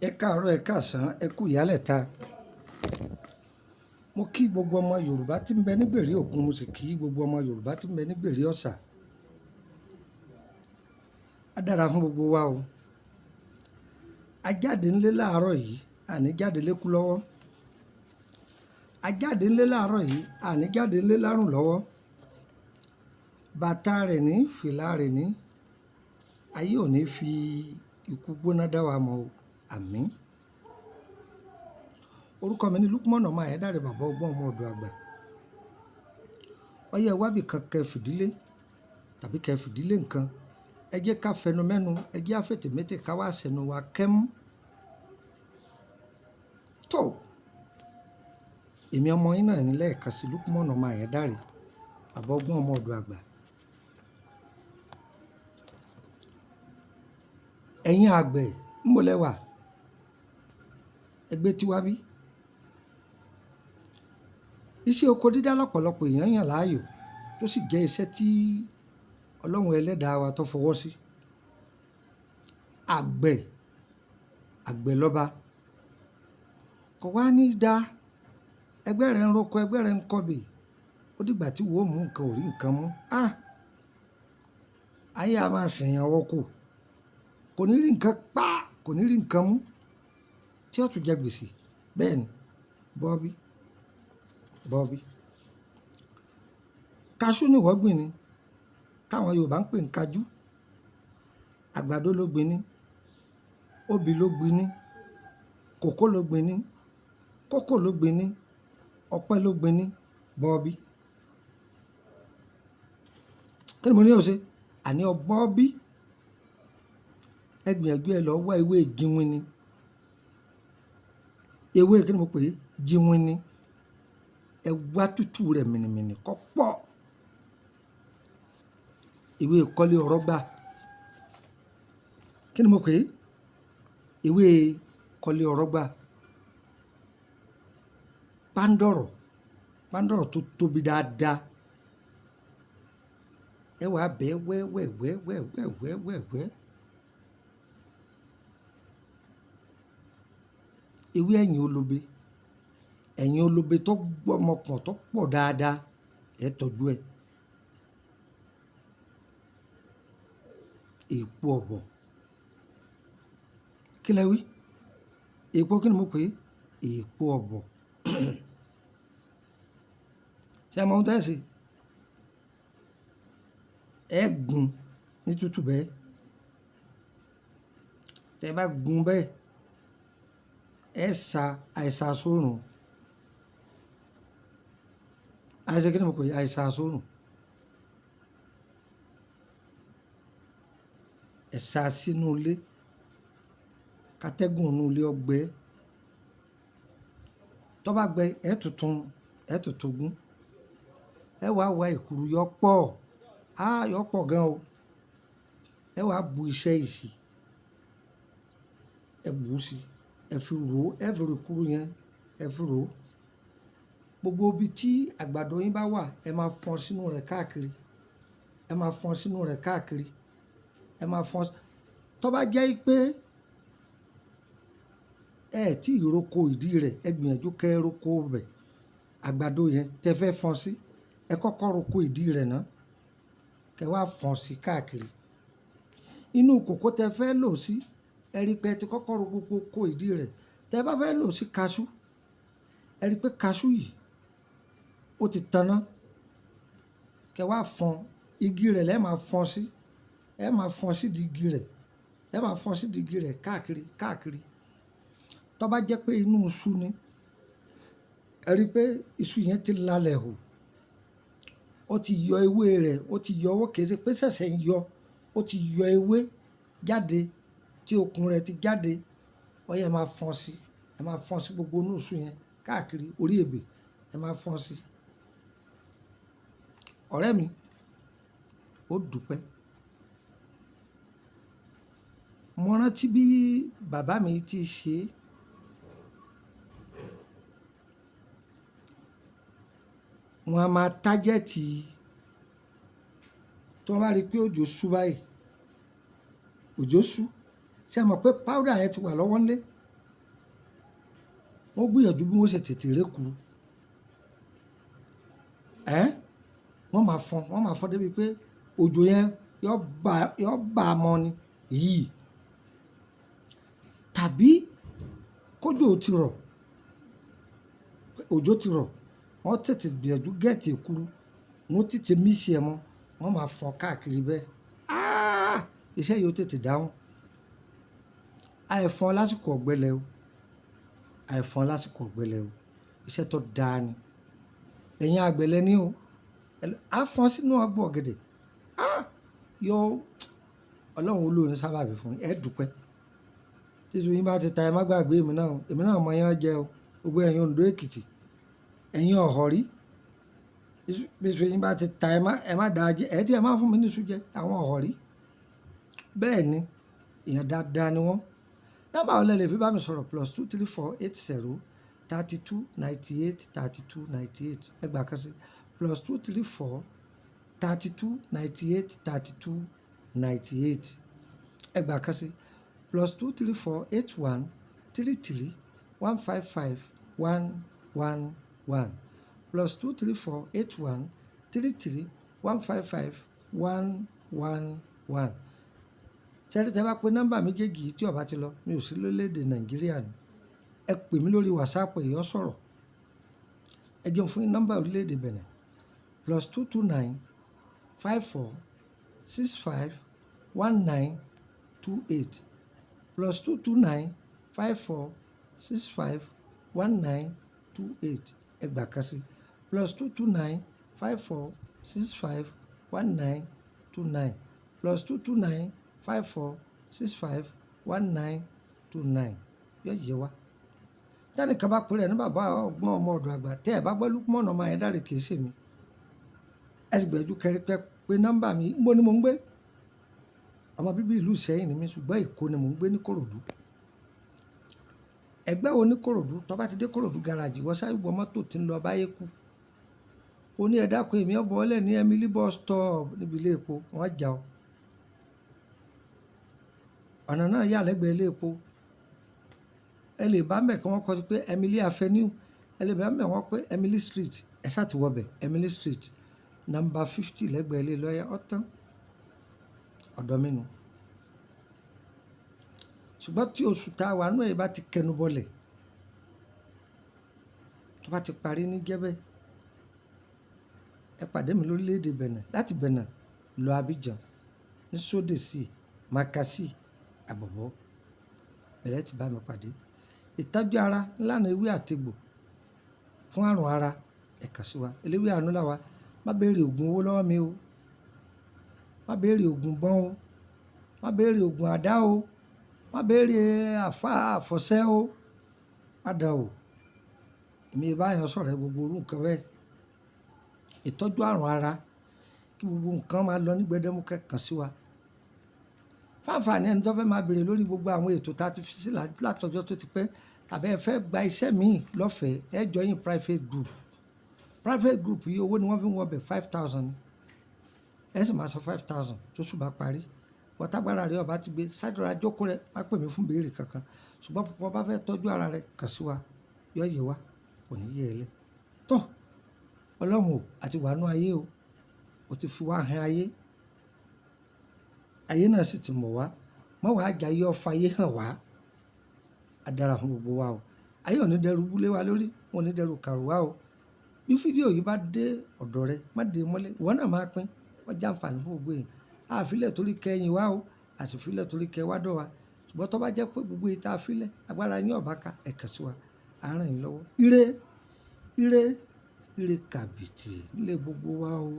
Ẹ káàárọ̀, ẹ káàsán, ẹ kú ìyálẹ̀ta. Mo kí gbogbo ọmọ Yorùbá tí ń bẹ nígbèrè òkun, mo sì kí gbogbo ọmọ Yorùbá tí ń bẹ nígbèrè ọ̀sà. Á dára fún gbogbo wa o. A jáde ńlé láàárọ̀ yìí, àní jáde lékú lọ́wọ́. A jáde ńlé láàárọ̀ yìí, àní jáde ńlé lárùn lọ́wọ́. Bàtà rẹ̀ ní, fìlà rẹ̀ ní. Ayé ò ní fi ikú gbóná dá wa mọ̀ o. Àmín. Orúkọ mi ni Lukman ọmọ Ayédáre, bàbá ọgbọ́n, ọmọ ọ̀dọ̀ àgbà. Ọyẹ́ wábì kan kẹ fìdílé tàbí kẹ fìdílé nǹkan. Ẹ jẹ́ ká fẹnu mẹ́nu, ẹ jẹ́ á fètè mété ká wá sẹnu wa kẹ́mú. Tó, èmi ọmọ yín náà ní lẹ́ẹ̀kan sí, Lukman ọmọ Ayédáre, bàbá ọgbọ́n, ọmọ ọ̀dọ̀ àgbà. Ẹ̀yin àgbẹ̀, ńbo lẹ wà? Ẹgbẹ́ tí wá bí. Iṣẹ́ oko dídá lọ́pọ̀lọpọ̀ èèyàn yàn láàyò, tó sì jẹ́ iṣẹ́ tí Ọlọ́run ẹlẹ́dàá wa tó fọwọ́ sí. Àgbẹ̀, àgbẹ̀ lọ́ba. Kò wá ní dá ẹgbẹ́ rẹ̀ ń roko, ẹgbẹ́ rẹ̀ ń kọbè. Ó dìgbà tí wo mú nǹkan ò rí nǹkan mú. Ah! Ayé a máa sìnyàn wọkò. Kò ní rí nǹkan pa, kò ní rí nǹkan mú. Tí ó tún jẹ gbèsè. Bẹ́ẹ̀ ni, bọ́bí, bọ́bí. Kaṣú ni ìwọ gbìn ni, táwọn Yorùbá ń pè ní kajú. Àgbàdo ló gbìn ni, obì ló gbìn ni, kòkó ló gbìn ni, kókò ló gbìn ni, ọ̀pẹ ló gbìn ni, bọ́bí. Kí ni mo ní o ṣe? Àní ọ bọ́bí. Ẹ gbìyànjú ẹ lọ wá ewé jíwìn ni. Ewé kí ni mo pè é? Jíwìn ni. Ẹ wá tútù rẹ̀ mìnìmìnì kó pọ̀. Ewé kọ́lé ọ̀rọ̀ gbà. Kí ni mo pè é? Ewé kọ́lé ọ̀rọ̀ gbà. Pándọ̀rọ̀, pándọ̀rọ̀ tó tóbi dáadáa. Ẹ wá bẹ́ wẹ́ wẹ́ wẹ́ wẹ́ wẹ́ wẹ́ wẹ́ wẹ́. Ewé ẹ̀yìn olóbe, ẹ̀yìn olóbe tó gbọmọpọ̀ tó pọ̀ dáadáa, ẹ tọ́jú ẹ. Èpo ọ̀bọ̀. Kí lẹ wí? Èpo kí ni mo pè é? Èpo ọ̀bọ̀. Ṣé ẹ mọ ohun tí ẹ ṣe? Ẹ gún ní tútù bẹ́ẹ̀. Tẹ bá gún bẹ́ẹ̀, ẹ sa àìsà sórùn. Àìsà kí ni mo pè é? Àìsà sórùn. Ẹ sa sínú ilé. Katẹ́gùn inú ilé ọgbẹ́. Tó bá gbẹ, ẹ tuntun, ẹ tuntun gún. Ẹ wá wá èkuru yọ pọ̀. Á yọ pọ̀ gan o. Ẹ wá bu iṣẹ́ yìí sí. Ẹ bù ú sí. Ẹ fi rò ó, ẹ fi ro èkuru yẹn, ẹ fi rò ó. Gbogbo ibi tí àgbàdo yín bá wà, ẹ máa fọ́n sínú rẹ̀ káàkiri. Ẹ máa fọ́n sínú rẹ̀ káàkiri. Ẹ máa fọ́n. Tó bá jẹ́ pé ẹ tí ì roko ìdí rẹ̀, ẹ gbìyànjú kí ẹ roko bẹ̀. Àgbàdo yẹn tí ẹ fẹ́ fọ́n sí, ẹ kọ́kọ́ roko ìdí rẹ̀ ná. Kẹ wá fọ́n sí káàkiri. Inú kòkó tí ẹ fẹ́ lò sí, ẹ rí pé ẹ ti kọ́kọ́ ro gbogbo oko ìdí rẹ̀. Tẹ bá fẹ́ lò sí kaṣú, ẹ rí pé kaṣú yìí ó ti taná. Kẹ wá fọ́n igi rẹ̀ lẹ máa fọ́n sí. Ẹ máa fọ́n sí ìdí igi rẹ̀. Ẹ máa fọ́n sí ìdí igi rẹ̀ káàkiri, káàkiri. Tó bá jẹ́ pé inú iṣu ni, ẹ rí pé iṣu yẹn ti lalẹ̀ hù. Ó ti yọ ewé rẹ̀, ó ti yọ ọwọ́, kì í ṣe pé ṣẹ̀ṣẹ̀ ń yọ. Ó ti yọ ewé jáde tí okùn rẹ̀ ti jáde. Ó yẹ máa fọ́n sí. Ẹ máa fọ́n sí gbogbo inú iṣu yẹn káàkiri orí ebè. Ẹ máa fọ́n sí. Ọ̀rẹ́ mi, ó dúpẹ́. Mo rántí bí bàbá mi ti ṣe. Wọ́n á máa tájẹ́tì. Tí wọ́n bá rí pé òjò ṣú báyìí, òjò ṣú. Ṣé ẹ mọ̀ pé powder yẹn ti wà lọ́wọ́ ńlé? Wọ́n gbìyànjú bí wọ́n ṣe tètè rékuru. Ẹ́ wọ́n máa fọn, wọ́n máa fọn débi pé òjò yẹn yọ bá a mọ́ ni yìí. Tàbí kójò ti rọ̀, òjò ti rọ̀, wọ́n tètè gbìyànjú get èkuru, wọ́n tètè mix ẹ̀ mọ́, wọ́n máa fọn káàkiri bẹ́ẹ̀. Ah! Iṣẹ́ yìí ó tètè dáhùn. Àìfọn lásìkò ọ̀gbẹlẹ̀ o. Àìfọn lásìkò ọ̀gbẹlẹ̀ o. Iṣẹ́ tó dáa ni. Ẹ̀yin àgbẹ̀ lẹ ní o. A fọn sínú ọgbà ọ̀gẹ̀dẹ̀. Ah! Yóò, Ọlọ́run ó lò ní sábàbí fún yín. Ẹ dúpẹ́. Tí iṣu yín bá ti ta, ẹ má gbàgbé èmi náà o. Èmi náà mọ iyán jẹ o. Gbogbo ẹ̀yin Oǹdó Èkìtì, ẹ̀yin Ọ̀họ̀rí. Bí iṣu yín bá ti ta, ẹ má dà jẹ. Ẹ tí ẹ má fún mi ní iṣu jẹ, àwọn Ọ̀họ̀rí. Bẹ́ẹ̀ ni, èèyàn dáadáa ni wọ́n. Nọ́mbà wo lẹ lè fi bá mi sọ̀rọ̀? +234 80 32 98 32 98. Ẹ gbà kan sí. +234 32 98 32 98. Ẹ gbà kan sí. +234 81 33 155 111. +234 81 33 155 111. Ṣé rí tí ẹ bá pe nọ́mbà méjèèjì yìí tí ó bá ti lọ, mi ò sí lórílẹ̀ èdè Nàìjíríà ni. Ẹ pè mí lórí WhatsApp, èyí ó sọ̀rọ̀. Ẹ jẹun fún yín nọ́mbà orílẹ̀ èdè Benin. +229 54 65 19 28. +229 54 65 19 28. Ẹ gbà kan sí. +229 54 65 19 29. +229 54 65 19 29. Yóò yé wa. Tẹ́nì kan bá pèrè ní bàbá ọgbọ́n ọmọ ọ̀dọ̀ àgbà, tẹ́ ẹ bá gbọ́ Lukman ọmọ Ayédáre kì í ṣe mi. Ẹ sì gbìyànjú kẹrí pé pé nọ́mbà mi. Níbo ni mò ń gbé? Ọmọ bíbí ìlú Ìṣẹ́yìn ni mí, ṣùgbọ́n Èkó ni mò ń gbé ní Kòròdú. Ẹgbẹ́ wo ní Kòròdú? Tó bá ti dé Kòròdú gáràjì, wọ́n sáré wọ mọ́tò tí ń lọ báyé kú. Ó ní ẹ dákun, èmi ó bọ́lẹ̀ ní Emily bus stop níbi ilé epo, wọ́n já ọ. Ọ̀nà náà yà lẹ́gbẹ̀ẹ́ ilé epo. Ẹ lè bá mbẹ̀ kí wọ́n kọ sí pé Emily Avenue. Ẹ lè bá mbẹ̀ wọ́n pé Emily Street. Ẹ sá ti wọ bẹ̀, Emily Street, number 50 lẹ́gbẹ̀ẹ́ ilé lọ́yà ọ̀tán. Ọ̀dọ̀ mi nù. Ṣùgbọ́n tí oṣù tá a wà nínú ẹ̀ bá ti kẹnu bọlẹ̀, tó bá ti parí ní jẹ́bẹ́, ẹ pàdé mi lórílẹ̀ èdè Benin. Láti Benin lọ Abidjan ní Sódèsì, Makasi, Àbọ̀bọ̀. Bẹ̀rẹ̀ tí bá mi pàdé. Ìtọ́jú ara ńlànà ewé àti egbò fún àrùn ara, ẹ kàn sí wa. Eléwé àánú là wa. Má béèrè ògùn owó lọ́wọ́ mi o. Má béèrè ògùn bọ́n o. Má béèrè ògùn àdá o. Má béèrè àfá àfọ̀ṣẹ o. Má dán o. Èmi bá èèyàn sọ̀rọ̀ gbogbo irú nǹkan bẹ́ẹ̀. Ìtọ́jú àrùn ara kí gbogbo nǹkan máa lọ ní gbẹdẹmukẹ́, kàn sí wa. Fún àǹfààní ẹni tó fẹ́ máa béèrè lórí gbogbo àwọn ètò tí a ti fi sílẹ̀ látọjọ́ tó ti pẹ́, tàbí ẹ fẹ́ gba iṣẹ́ míì lọ́fẹ̀ẹ́, ẹ join private group. Private group yìí, owó ni wọ́n fi ń wọ bẹ̀, 5,000 ni. Ẹ sì máa san 5,000 tó ṣù bá parí. Wọ́n tágbára rẹ ọba ti gbé, ṣáàdúrà jókòó rẹ, má pè mí fún ìbéèrè kankan. Ṣùgbọ́n púpọ̀ bá fẹ́ tọ́jú ara rẹ, kàn sí wa. Yóò yé wa, kò ní yé ẹ lẹ́. Tọ́, Ọlọ́run o, àti wà nú ayé o. O ti fi wá hàn ayé. Ayé náà sì ti mọ̀ wá. Má wàá jayé ọfà ayé hàn wá. A dára fún gbogbo wa o. Ayé ò ní dẹrù búlé wa lórí, wọn ò ní dẹrù kàrú wa o. Bí fídíò yìí bá dé ọ̀dọ̀ rẹ, má dé mọ́lẹ̀. Ìwọ náà máa pín. Ó jẹ́ àǹfààní fún gbogbo èèyàn. A fi lẹ̀ torí kẹ́yìn wá o, a sì fi lẹ̀ torí kẹ́ wá dọ̀ wá. Ṣùgbọ́n tó bá jẹ́ pé gbogbo èyí tí a fi lẹ̀, agbára yín ò bá ka, ẹ kàn sí wa. A rán yín lọ́wọ́. Ire, ire, ire kàbìtì nílé gbogbo wa o.